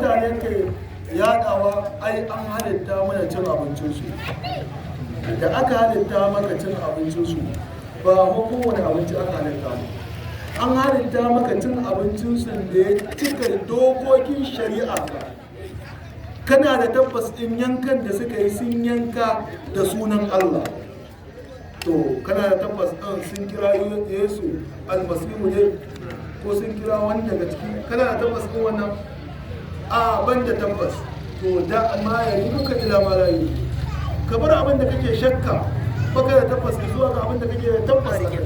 Mutane ke yadawa, ai an halitta mana cin abincinsu. Da aka halitta maka cin abincinsu, ba kowane abinci aka halitta mu. An halitta maka cin abincinsu da ya cika dokokin shari'a, kana da tabbas ɗin yankan da suka yi sun yanka da sunan Allah. To kana da tabbas ɗin sun kira Yesu Almasihu ne, ko sun kira wani daga ciki? Kana da tabbas ɗin wannan? A ban da tabbas. To da ma ya yi muka ila ma la yi, ka bar abin da kake shakka baka da tabbas zuwa ga abin da kake da tabbas a kai.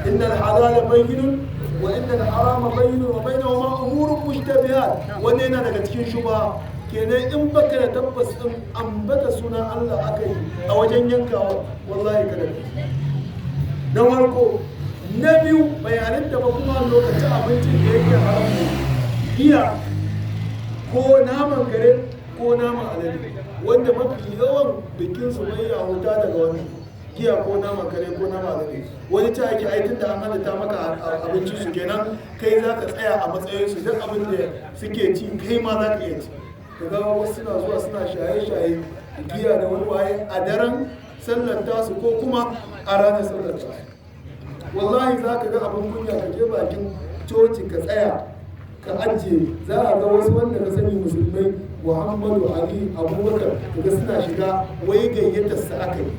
Innal halala bayyinun wa innal harama bayyinun wa bainahuma umurun mushtabihat. Wannan yana daga cikin shubha kenan. In baka da tabbas din ambata sunan Allah aka yi a wajen yankawa, wallahi kada ka. Na farko. Na biyu, bayanan da ba kuma lokacin abincin da yake haram ne, giya ko naman kare ko naman alade, wanda mafi yawan bikin su mai yahuta daga wannan giya ko naman kare ko naman alade. Wani ta ake ai tunda an halatta maka abincin su, kenan kai za ka tsaya a matsayin su, duk abin da suke ci kai ma za ka iya ci. Ka ga wasu suna zuwa suna shaye-shaye giya da wani waye a daren sallar tasu ko kuma a ranar sallar tasu. Wallahi za ka ga abin kunya, ka je bakin coci ka tsaya ka ajiye, za a ga wasu wanda ka sani musulmai, Muhammadu, Ali, Abubakar, kaga suna shiga, wai gayyatar su aka yi.